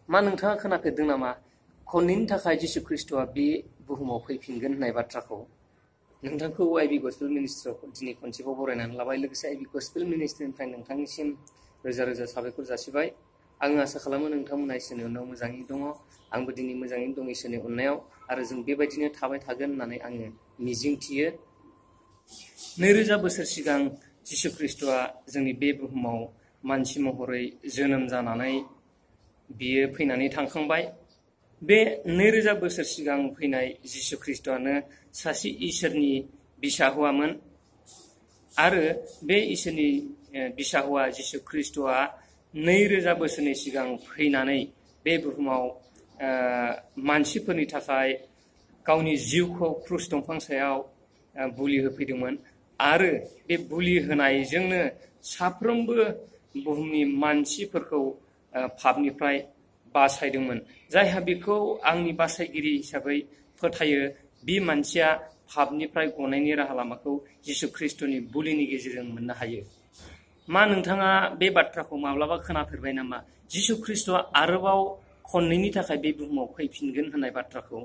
मा नोंथाङा खोनाफेरदों नामा खननैनि थाखाय जिसु ख्रीष्टआ बे बुहुमाव फैफिनगोन होननाय बाथ्राखौ? नोंथांखौ आईबी गस्पेल मिनिस्ट्रियाव दिनै खनसेबाव बरायनानै लाबाय। लोगोसे आईबी गस्पेल मिनिस्ट्रिनिफ्राय नोंथांनिसिम रोजा रोजा साबायखर जासिबाय। आं आसा खालामो नोंथांमोना इसोरनि अननायाव मोजाङै दङ। आंबो दिनै मोजाङैनो दं इसोरनि अननायाव, आरो जों बेबायदिनो थाबाय थागोन होननानै आङो मिजिंथियो। 2000 बोसोर सिगां जिसु ख्रीष्टआ जोंनि बे बुहुमाव मानसि महरै जोनोम जानानै बियो फैनानै थांखांबाय। बे 2000 बोसोर सिगां फैनाय जिसु ख्रीष्टआनो सासे इसोरनि बिसा हौवामोन, आरो बे इसोरनि बिसा हौवा जिसु ख्रीष्टआ 2000 बोसोरनि सिगां फैनानै बे बुहुमाव मानसिफोरनि थाखाय गावनि जिउखौ क्रुस दंफां सायाव बुलि होफैदोंमोन, आरो बे बुलि होनायजोंनो साफ्रोमबो बुहुमनि मानसिफोरखौ पापनिफ्राय बासायदोंमोन। जायहा बेखौ आंनि बासायगिरि हिसाबै फोथायो, बे मानसिया पापनिफ्राय गनायनि राहा लामाखौ जिसु ख्रीष्टनि बुलिनि गेजेरजों मोननो हायो। मा नोंथाङा बे बाथ्राखौ माब्लाबा खोनाफेरबाय नामा? जिसु ख्रीष्टआ आरोबाव खननैनि थाखाय बे बुहुमाव फैफिनगोन होननाय बाथ्राखौ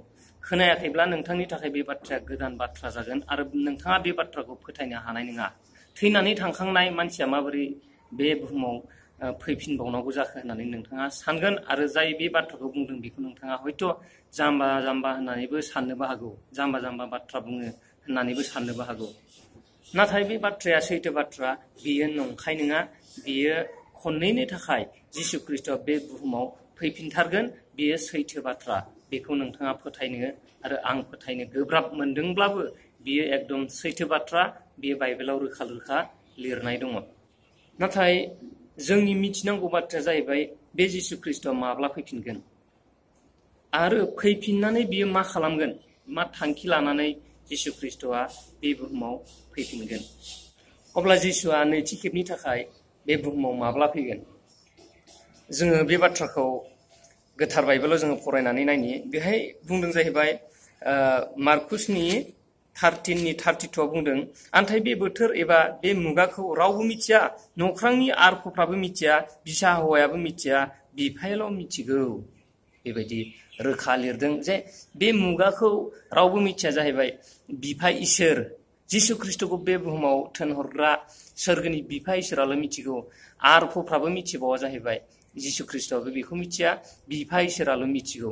खोनायाखैब्ला नोंथांनि थाखाय बे बाथ्राया गोदान बाथ्रा जागोन, आरो नोंथाङा बे बाथ्राखौ फोथायनो हानाय नङा। थैनानै थांखांनाय मानसिया माबोरै बे बुहुमाव फैफिनबावनांगौ जाखो होननानै नोंथाङा सानगोन, आरो जाय बे बाथ्राखौ बुंदों बेखौ नोंथाङा हयथ' जाम्बा जाम्बा होननानैबो साननोबो हागौ, जाम्बा जाम्बा बाथ्रा बुङो होननानैबो साननोबो हागौ। नाथाय बे बाथ्राया सैथो बाथ्रा, बियो नंखाय नङा। बियो खननैनि थाखाय जिसु ख्रीष्टआ बे बुहुमाव फैफिनथारगोन, बियो सैथो बाथ्रा। बेखौ नोंथाङा फोथायनो आरो आं फोथायनो गोब्राब मोनदोंब्लाबो बियो एकदम सैथो बाथ्रा। बियो बाइबेलाव रोखा रोखा लिरनाय दङ। नाथाय जोंनि मिथिनांगौ बाथ्राया जाहैबाय बे जिसु ख्रीष्टआ माब्ला फैफिनगोन, आरो फैफिननानै बियो मा खालामगोन, मा थांखि लानानै जिसु ख्रीष्टआ बे बुहुमाव फैफिनगोन। अब्ला जिसुआ नैथि खेबनि थाखाय बे बुहुमाव माब्ला फैगोन? जोङो बे बाथ्राखौ गोथार बाइबेलाव जोङो फरायनानै नायनि। बेहाय बुंदों जाहैबाय मार्कुसनि 13:32 बुंदों, आन्थाय बे बोथोर एबा बे मुगाखौ रावबो मिथिया, नख्रांनि आरखफ्राबो मिथिया, बिसा हौवायाबो मिथिया, बिफायाल' मिथिगौ। बेबायदि रोखा लिरदों जे बे मुगाखौ रावबो मिथिया जाहैबाय बिफा इसोर, जिसु ख्रीष्टखौ बे बुहुमाव थिनहरग्रा सोरगोनि बिफा इसोराल' मिथिगौ। आरखफ्राबो मिथिबावा जाहैबाय, जिसु ख्रीष्टआबो बेखौ मिथिया, बिफा इसोराल' मिथिगौ।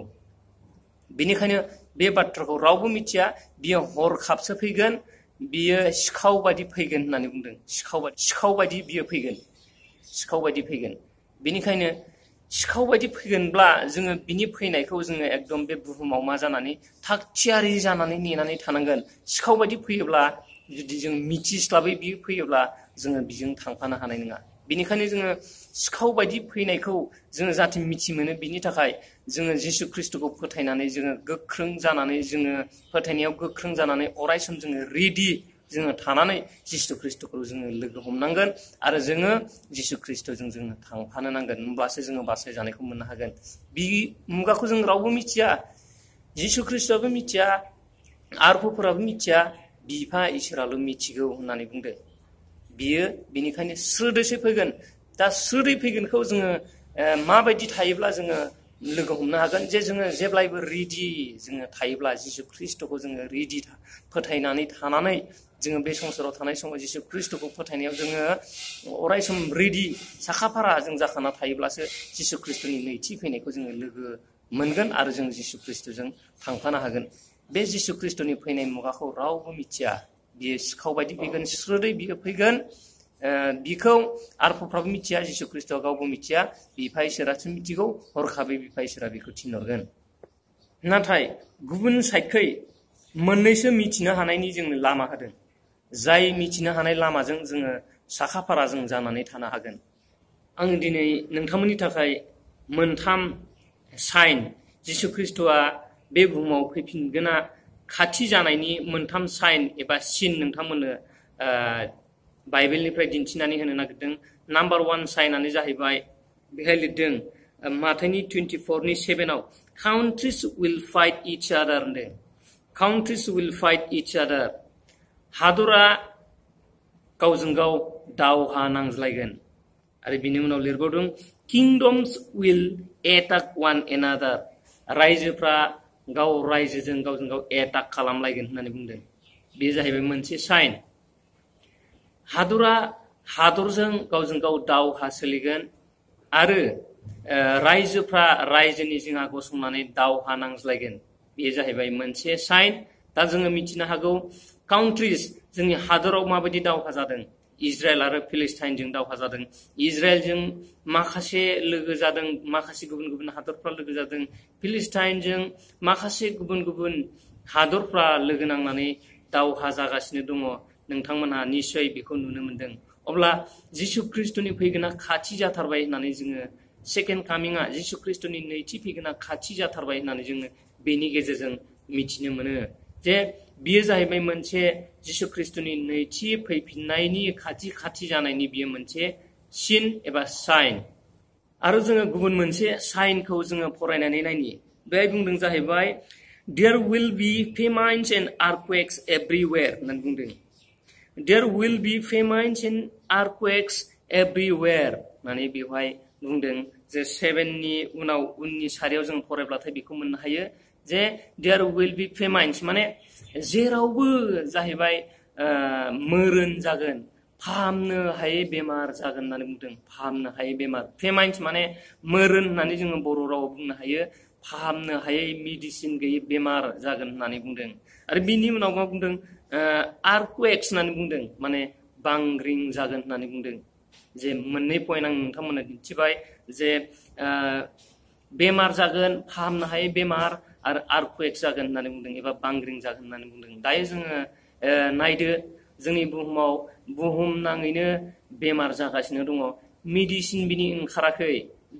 बेनिखायनो बे बाथ्राखौ रावबो मिथिया। बियो हरखाबसो फैगोन, बियो सिखाव बायदि फैगोन होननानै बुंदों। सिखाव बायदि बियो फैगोन, सिखाव बायदि फैगोन। बेनिखायनो सिखाव बायदि फैगोनब्ला जोङो बिनि फैनायखौ जोङो एकदम बे बुहुमाव मा जानानै थाग थियारि जानानै नेनानै थानांगोन। सिखाव बायदि फैयोब्ला, जुदि जों मिथिस्लाबै बियो फैयोब्ला जोङो बिजों थांफानो हानाय नङा। बेनिखायनो जोङो सिखाव बायदि फैनायखौ जोङो जाहाथे मिथि मोनो, बिनि थाखाय जोङो जिसु ख्रीष्टखौ फोथायनानै जोङो गोख्रों जानानै, जोङो फोथायनायाव गोख्रों जानानै अरायसम जोङो रेडि जोङो थानानै जिसु ख्रीष्टखौ जोङो लोगो हमनांगोन, आरो जोङो जिसु ख्रीष्टजों जोङो थांफानो नांगोन। होमब्लासो जोङो बासायजानायखौ मोननो हागोन। बे मुगाखौ जों रावबो मिथिया, जिसु ख्रीष्टआबो मिथिया, आरफोराबो मिथिया, बिफा इसोराल' मिथिगौ होननानै बुंदों। बियो बेनिखायनो स्रोदैसो फैगोन। दा स्रोदै फैगोनखौ जोङो माबायदि थायोब्ला जोङो लोगो हमनो हागोन? जे जोङो जेब्लायबो रेडि जोङो थायोब्ला, जिसु ख्रीष्टखौ जोङो रेडि फोथायनानै थानानै, जोङो बे संसाराव थानाय समाव जिसु ख्रीष्टखौ फोथायनायाव जोङो अरायसम रेडि साखाफारा जों जाखाना थायोब्लासो जिसु ख्रीष्टनि नैथि फैनायखौ जोङो लोगो मोनगोन, आरो जों जिसु ख्रीष्टजों थांफानो हागोन। बे जिसु ख्रीष्टनि फैनाय मुगाखौ रावबो मिथिया। बियो सिखाव बायदि फैगोन, स्रोदै बियो फैगोन। बिखौ आरफोराबो मिथिया, जिसु ख्रीष्टआ गावबो मिथिया, बिफा इसोरासो मिथिगौ। हरखाबै बिफा इसोरा बेखौ थिनहरगोन। नाथाय गुबुन साइडखै मोननैसो मिथिनो हानायनि जोंनो लामा होदों। जाय मिथिनो हानाय लामाजों जोङो साखाफारा जों जानानै थानो हागोन। आं दिनै नोंथांमोननि थाखाय मोनथाम साइन, जिसु ख्रीष्टआ बे बुहुमाव फैफिनगोना खाथि जानायनि मोनथाम साइन एबा सिन नोंथांमोननो बाइबेलनिफ्राय दिन्थिनानै होनो नागिरदों। नाम्बार 1 साइनानो जाहैबाय, बेहाय लिरदों माथाइनि 24:7 काउन्ट्रिज उइल फाइट इच आदार होनदों। काउन्ट्रिज उइल फाइट इच आदार, हादरा गावजों गाव दावहा नांज्लायगोन। आरो बिनि उनाव लिरबावदों Kingdoms will attack one another. रायजोफ्रा गाव रायजोजों गावजों गाव एटाक खालामलायगोन होननानै बुंदों। बे जाहैबाय मोनसे साइन। हादरा हादरजों गावजों गाव दावहा सोलिगोन आरो रायजोफ्रा रायजोनि जिङा गसंनानै दावहा नांज्लायगोन। बे जाहैबाय मोनसे साइन। दा जोङो मिथिनो हागौ काउन्ट्रिज जोंनि हादराव माबायदि दावहा जादों। इजराइल आरो फिलिस्टाइनजों दावहा जादों। इजराइलजों माखासे लोगो जादों, माखासे गुबुन गुबुन हादरफ्रा लोगो जादों। फिलिस्टाइनजों माखासे गुबुन गुबुन हादरफ्रा लोगो नांनानै दावहा जागासिनो दङ। नोंथांमोनहा निश्चय बेखौ नुनो मोनदों। अब्ला जिसु ख्रिस्टनि फैगोना खाथि जाथारबाय होननानै जोङो सेकेन्ड कामिंआ जिसु ख्रिस्टनि नैथि फैगोना खाथि जाथारबाय होननानै जोङो बेनि गेजेरजों मिथिनो मोनो जे बियो जाहैबाय मोनसे जिसु ख्रिस्टनि नैथि फैफिननायनि खाथि खाथि जानायनि बियो मोनसे सिन एबा साइन। आरो जोङो गुबुन मोनसे साइनखौ जोङो फरायनानै नायनि। बेहाय बुंदों जाहैबाय there will be famines and earthquakes everywhere होननानै बुंदों। there will be famines and earthquakes everywhere माने बेवहाय बुंदों जे 7नि उनाव उननि सारियाव जों फरायब्लाथाय बेखौ मोननो हायो जे there will be famines माने जेरावबो जाहैबाय मोरोन जागोन, फाहामनो हायै बेमार जागोन होननानै बुंदों। फाहामनो हायै बेमार, फेमाइन्स माने मोरोन होननानै जोङो बर' रावाव बुंनो हायो। फाहामनो हायै मेडिसिन गैयै बेमार जागोन होननानै बुंदों। आरो बिनि उनाव मा बुंदों आर्थक्वेक्स होननानै बुंदों, माने बांग्रिं जागोन होननानै बुंदों। जे मोननै पइन्ट आं नोंथांमोननो दिन्थिबाय जे बेमार जागोन, फाहामनो हायै बेमार आरो आर्थक्वेक्स जागोन होननानै बुंदों एबा बांग्रिं जागोन होननानै बुंदों। दायो जोङो नायदो जोंनि बुहुमाव बुहुम नाङैनो बेमार जागासिनो दङ। मेडिसिन बिनि ओंखाराखै।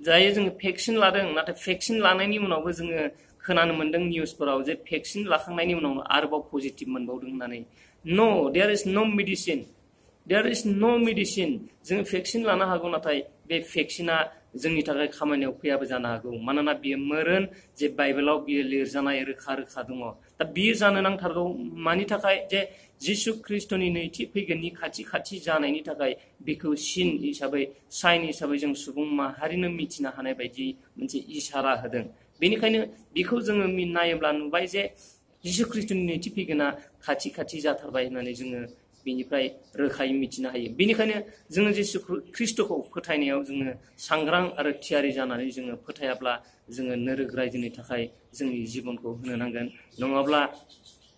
दायो जोङो भेक्सिन लादों, नाथाय भेक्सिन लानायनि उनावबो जोङो खोनानो मोनदों निउसफोराव जे भेक्सिन लाखांनायनि उनाव आरोबाव पजिटिभ मोनबावदों होननानै। नो देयर इज नो मेडिसिन, देयर इज नो मेडिसिन। जोङो भेक्सिन लानो हागौ, नाथाय बे भेक्सिना जोंनि थाखाय खामानियाव फैयाबो जानो हागौ। मानोना बियो मोरोन जे बाइबेलाव बियो लिरजानाय रोखा रोखा दङ। दा बियो जानो नांथारगौ मानि थाखाय जे जिसु ख्रिस्टनि नैथि फैगोननि खाथि खाथि जानायनि थाखाय बेखौ सिन हिसाबै, साइन हिसाबै जों सुबुं माहारिनो मिथिनो हानाय बायदि मोनसे इसारा होदों। बेनिखायनो बेखौ जोङो नायोब्ला नुबाय जे जिसु ख्रिस्टनि नैथि फैगोना खाथि खाथि जाथारबाय होननानै जोङो बेनिफ्राय रोखायै मिथिनो हायो। बेनिखायनो जोङो जिसु ख्रिस्टखौ फोथायनायाव जोङो सांग्रां आरो थियारि जानानै जोङो फोथायाब्ला जोङो नोरोग रायजोनि थाखाय जोंनि जिबनखौ होनो नांगोन। नङाब्ला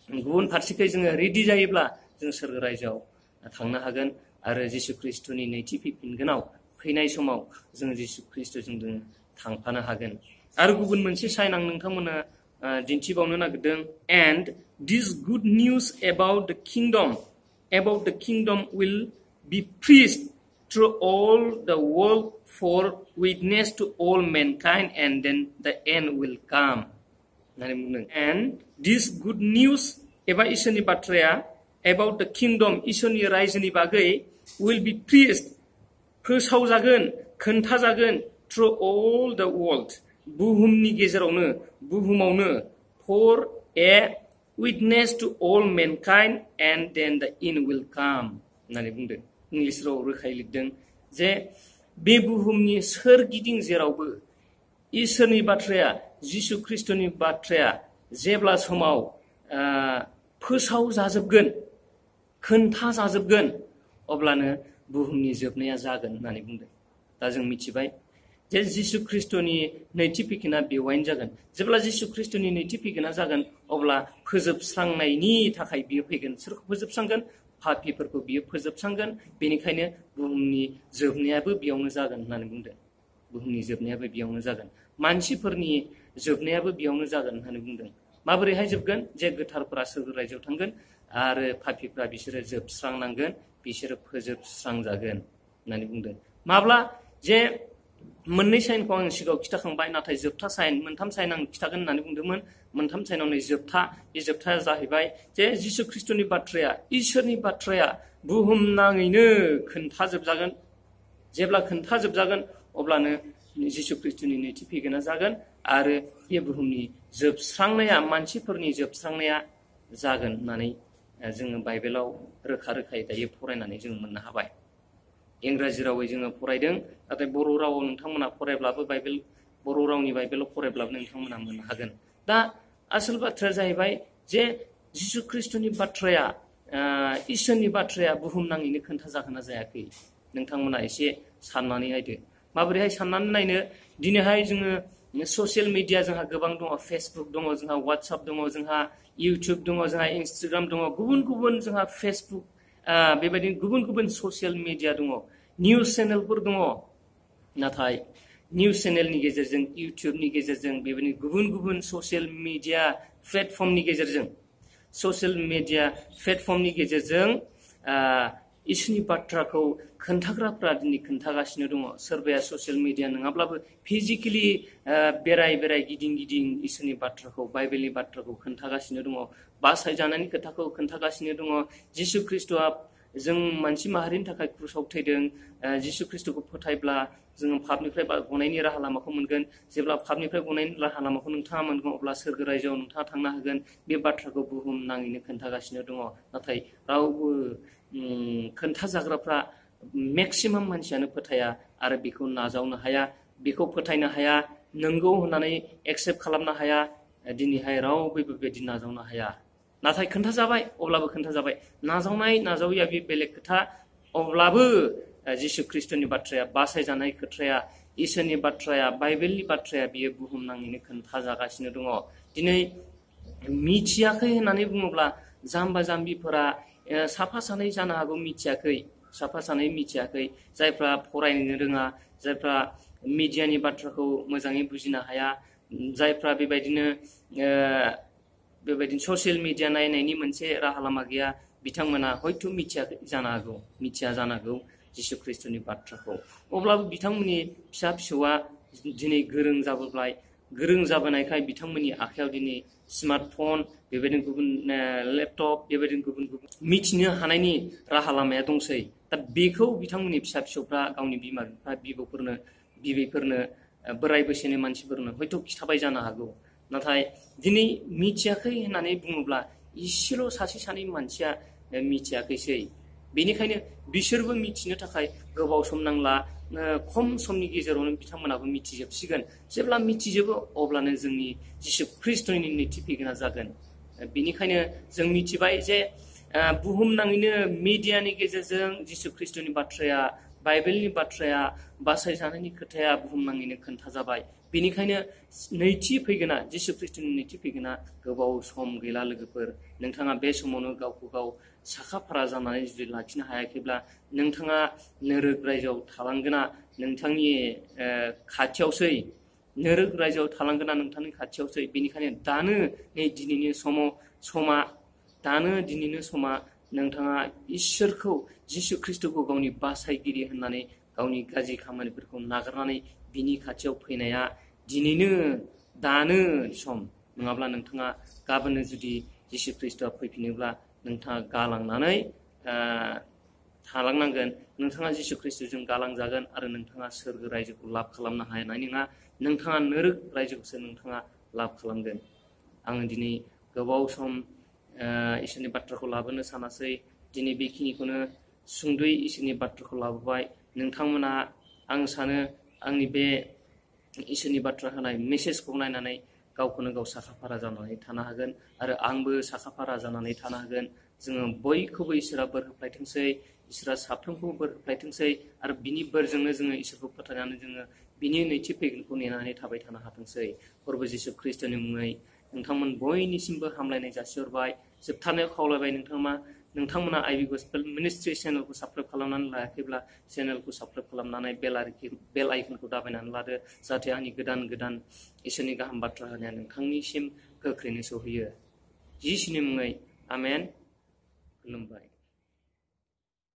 गुबुन फारसेखै जोङो रेडि जायोब्ला जों सोरगो रायजोआव थांनो हागोन आरो जिसु ख्रिस्टनि नैथि फैफिनगोनाव फैनाय समाव जोङो जिसु ख्रिस्टजों जोङो थांफानो हागोन। आरो गुबुन मोनसे साइन आं नोंथांमोननो दिन्थिबावनो नागिरदों। And this good news about the kingdom will be preached through all the world for witness to all mankind and then the and will come होननानै बुंदों। एन्ड दिस गुड निउज एबा इसोरनि बाथ्राया एबाउट द किंडम, इसोरनि रायजोनि बागै will be preached, फोसावजागोन, खोन्थाजागोन थ्रु ऑल द वर्ल्ड, बुहुमनि गेजेरावनो, बुहुमावनो, for a witness to all mankind and then the and will come होननानै बुंदों। इंलिश राव रोखायै लिरदों जे बे बुहुमनि सोरगिदिं जेरावबो इसोरनि बाथ्राया, जिसु ख्रिस्टनि बाथ्राया जेब्ला समाव फोसाव जाजोबगोन, खोन्था जाजोबगोन, अब्लानो बुहुमनि जोबनाया जागोन होननानै बुंदों। दा जों मिथिबाय जे जिसु ख्रिस्टनि नैथि फैगोना बेवहायनो जागोन। जेब्ला जिसु ख्रिस्टनि नैथि फैगोना जागोन अब्ला फोजोबस्रांनायनि थाखाय बियो फैगोन। सोरखौ फोजोबस्रांगोन? पापीफोरखौ बियो फोजोबस्रांगोन। बेनिखायनो बुहुमनि जोबनायाबो बेयावनो जागोन होननानै बुंदों। बुहुमनि जोबनायाबो बेयावनो जागोन, मानसिफोरनि जोबनायाबो बेयावनो जागोन होननानै बुंदों। माबोरैहाय जोबगोन? जे गोथारफोरा सोरगो रायजोआव थांगोन आरो पापीफ्रा बिसोरो जोबस्रांनांगोन, बिसोरो फोजोबस्रांजागोन होननानै बुंदों। माब्ला? जे मोननै साइनखौ आं सिगाङाव खिथाखांबाय, नाथाय जोबथा साइन, मोनथाम साइन आं खिथागोन होननानै बुंदोंमोन। मोनथाम साइनाव नै जोबथा, बे जोबथाया जाहैबाय जे जिसु ख्रिस्टनि बाथ्राया, इसोरनि बाथ्राया बुहुम नाङैनो खोन्थाजोबजागोन। जेब्ला खोन्थाजोबजागोन अब्लानो जिसु ख्रिस्टनि नैथि फैगोना जागोन आरो बे बुहुमनि जोबस्रांनाया, मानसिफोरनि जोबस्रांनाया जागोन होननानै जोङो बाइबेलाव रोखा रोखायै दायो फरायनानै जों मोननो हाबाय। इंराजि रावै जोङो फरायदों नाथाय बर' रावाव नोंथांमोना फरायब्लाबो बर' रावनि बाइबेलाव फरायब्लाबो नोंथांमोना मोननो हागोन। दा आसल बाथ्राया जाहैबाय जे जिसु ख्रिस्ट'नि बाथ्राया इसोरनि बाथ्राया बुहुमनाङैनो खोन्थाजागोन ना जायाखै नोंथांमोना एसे साननानै नायदो। माबोरैहाय साननानै नायनो? दिनैहाय जोङो ससियेल मिडिया जोंहा गोबां दङ, फेसबुक दङ, जोंहा वाट्सएप दङ, जोंहा इउटुब दङ, जोंहा इन्स्टाग्राम दङ, गुबुन गुबुन जोंहा फेसबुक बेबायदिनो गुबुन गुबुन ससियेल मिडिया दङ, निउस चेनेलफोर दङ। नाथाय निउस चेनेलनि गेजेरजों, इउटुबनि गेजेरजों, बेबायदिनो गुबुन गुबुन ससियेल मिडिया प्लेटफर्मनि गेजेरजों इसोरनि बाथ्राखौ खोन्थाग्राफ्रा दिनै खोन्थागासिनो दङ। सोरबाया ससियेल मिडिया नङाब्लाबो फिजिकेलि बेराय गिदिं इसोरनि बाथ्राखौ, बाइबेलनि बाथ्राखौ खोन्थागासिनो दङ। बासायजानायनि खोथाखौ खोन्थागासिनो दङ। जिसु ख्रिस्ट'आ जों मानसि माहारिनि थाखाय क्रुसाव थैदों। जिसु ख्रिस्ट'खौ फोथायब्ला जोङो पापनिफ्राय गनायनि राहा लामाखौ मोनगोन। जेब्ला पापनिफ्राय गनायनि राहा लामाखौ नोंथाङा मोनगोन अब्ला सोरगो रायजोआव नोंथाङा थांनो हागोन। बे बाथ्राखौ बुहुम नाङैनो खोन्थागासिनो दङ। नाथाय रावबो खोन्थाजाग्राफ्रा मेक्सिमाम मानसियानो फोथाया आरो बेखौ नाजावनो हाया, बेखौ फोथायनो हाया, नंगौ होननानै एक्सेप्ट खालामनो हाया। दिनैहाय रावबो बेबायदि नाजावनो हाया। नाथाय खोन्थाजाबाय, अब्लाबो खोन्थाजाबाय। नाजावैया बे बेलेग खोथा। अब्लाबो जिसु ख्रिस्ट'नि बाथ्राया, बासायजानाय खोथाया, इसोरनि बाथ्राया, बाइबेलनि बाथ्राया बियो बुहुमनाङैनो खोन्थाजागासिनो दङ। दिनै मिथियाखै होननानै बुङोब्ला जाम्बा जाम्बिफोरा साफा सानै जानो हागौ मिथियाखै, जायफ्रा फरायनो रोङा, जायफ्रा मिडियानि बाथ्राखौ मोजाङै बुजिनो हाया, जायफ्रा बेबायदिनो ससियेल मिडिया नायनायनि मोनसे राहा लामा गैया, बिथांमोना हयथ' मिथिया जानो हागौ जिसु ख्रिस्ट'नि बाथ्राखौ। अब्लाबो बिथांमोननि फिसा फिसौआ दिनै गोरों जाबोनायखाय बिथांमोननि आखायाव दिनै स्मार्टफन, बेबायदिनो गुबुन लेपटप, बेबायदिनो गुबुन गुबुन मिथिनो हानायनि राहा लामाया दंसै। दा बेखौ बिथांमोननि फिसा फिसौफ्रा गावनि बिमा बिफा, बिबैफोरनो, बोराय बैसोनि मानसिफोरनो हयथ' खिथाबाय जानो हागौ। नाथाय दिनै मिथियाखै होननानै बुङोब्ला इसेल' सासे सानै मानसिया मिथियाखैसै। बेनिखायनो बिसोरबो मिथिनो थाखाय गोबाव सम नांला, खम समनि गेजेरावनो बिथांमोनाबो मिथिजोबसिगोन। जेब्ला मिथिजोबो अब्लानो जोंनि जिसु ख्रिस्ट'नि नैथि फैगोना जागोन। बेनिखायनो जों मिथिबाय जे बुहुमनाङैनो मिडियानि गेजेरजों जिसु ख्रिस्ट'नि बाथ्राया, बाइबेलनि बाथ्राया, बासायजानायनि खोथाया बुहुमनाङैनो खोन्थाजाबाय। बेनिखायनो नैथि फैगोना, जिसु ख्रिस्ट'नि नैथि फैगोना गोबाव सम गैला लोगोफोर। नोंथाङा बे समावनो गावखौ गाव साखा-फारा जानानै जुदि लाखिनो हायाखैब्ला नोंथाङा नोरोग रायजोआव थालांगोना नोंथांनि खाथियावसै। नोरोग रायजोआव थालांगोना नोंथांनि खाथियावसै। बेनिखायनो दिनैनो समा नोंथाङा इसोरखौ, जिसु ख्रिस्ट'खौ गावनि बासायगिरि होननानै गावनि गाज्रि खामानिफोरखौ नागारनानै बिनि खाथियाव फैनाया दानो सम। नङाब्ला नोंथाङा गाबोननो जुदि जिसु ख्रिस्ट'आ फैफिनोब्ला नोंथाङा गालांनानै थालांनांगोन। नोंथाङा जिसु ख्रिस्ट'जों गालांजागोन आरो नोंथाङा सोरगो रायजोखौ लाब खालामनो हानाय नङा। नोंथाङा नोरोग रायजोखौसो नोंथाङा लाब खालामगोन। आङो दिनै गोबाव सम इसोरनि बाथ्राखौ लाबोनो सानासै। दिनै बेखिनिखौनो सुंद'यै इसोरनि बाथ्राखौ लाबोबाय। नोंथांमोना, आं सानो, आंनि बे इसोरनि बाथ्रा होनाय मेसेजखौ नायनानै गावखौनो गाव साखा-फारा जानानै थानो हागोन आरो आंबो साखा-फारा जानानै थानो हागोन। जोङो बयखौबो इसोरा बोर होफ्लायथोंसै, इसोरा साफ्रोमखौबो बोर होफ्लायथोंसै आरो बिनि बोरजोंनो जोङो इसोरखौ फोथायनानै जोङो बिनि नैथि फैगोनखौ नेनानै थाबाय थानो हाथोंसै। प्रभु जिसु ख्रिस्ट'नि मुङै नोंथांमोन बयनिसिमबो हामलायनाय जासिहरबाय। जोबथारनायाव खावलायबाय, नोंथांमोना I.B.Gospel मिनिस्ट्रि चेनेलखौ साबस्क्राइब खालामनानै लायाखैब्ला चेनेलखौ साबस्क्राइब खालामनानै बेल आइकनखौ दाबायनानै लादो, जाहाथे आंनि गोदान गोदान इसोरनि गाहाम बाथ्रा होनाया नोंथांनिसिम गोख्रैनो सहैयो। जिसुनि मुङै आमेन। खुलुमबाय।